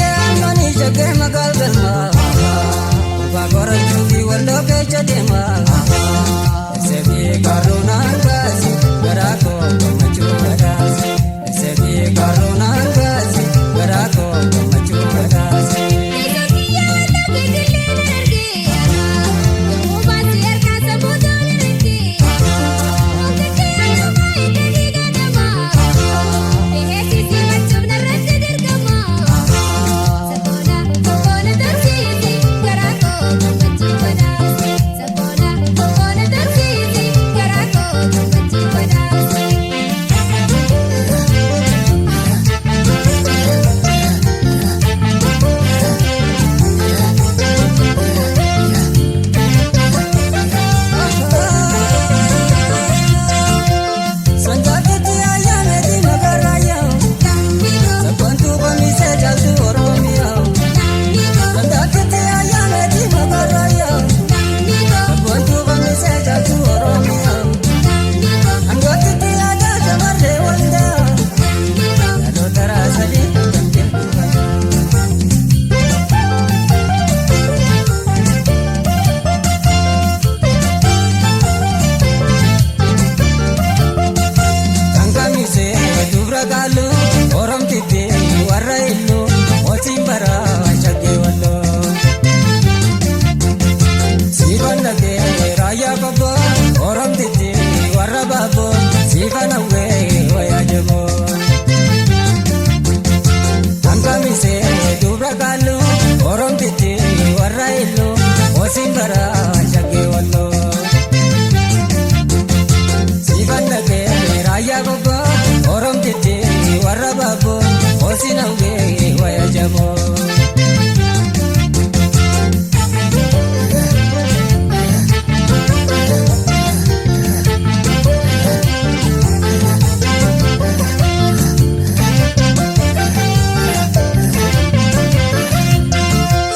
kee aannanii shaggee magaal galmaa. Kubbaa qorachuu fi walloo keessa deemaa. Seebii karoonaan baasi garaa koo gammachuu badhaasi. Seebii karoonaan baasi garaa koo gammachuu badhaasi. Sanjaakitti ayyaaneti magaraayyaa. Sabboontuu komisee caaltu Oromiyaa. Sanjaakitti ayyaaneti magaraayyaa. Sabboontuu komisee caaltu Oromiyaa. Angootitti aadaa shamarree waldaa. Dhaloota raasadii kan jirtu fayyaa. Kan kamisee dubra qaaluu Oromtitti warra illuu mootiin bara shaggee walloo. Siifan dhagee raayyaa qobboo Oromtitti warra baaboo siifan hawwee wayaa jaboo. Kan kamisee dubra qaaluu Oromtitti warra illuu mootiin bara shaggee walloo. Siifan dhagee raayyaa qobboo Oromtitti warra baaboo mootiin hawwee wayaa jaboo.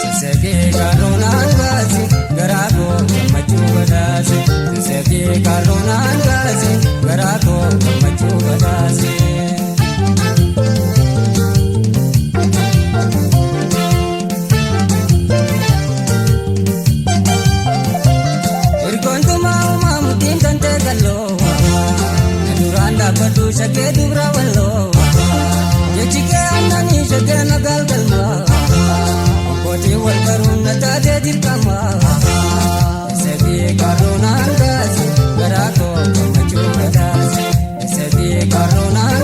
Sesekee karoonaan baasi garaa koo gammachuu badhaase. Sesekee karoonaan baasi garaa koo gammachuu badhaase. Ergoontumaa uumaa mudhiin tantee galloo. Na duraan dhaabbadhu shaggee dubra walloo. Jechi kee aannanii shaggee magaal galmaa. Obbootiin wal baruun na taatee dirqama. Seebii karoonaan baasi garaa koo gammachuu badhaase. Seebii karoonaan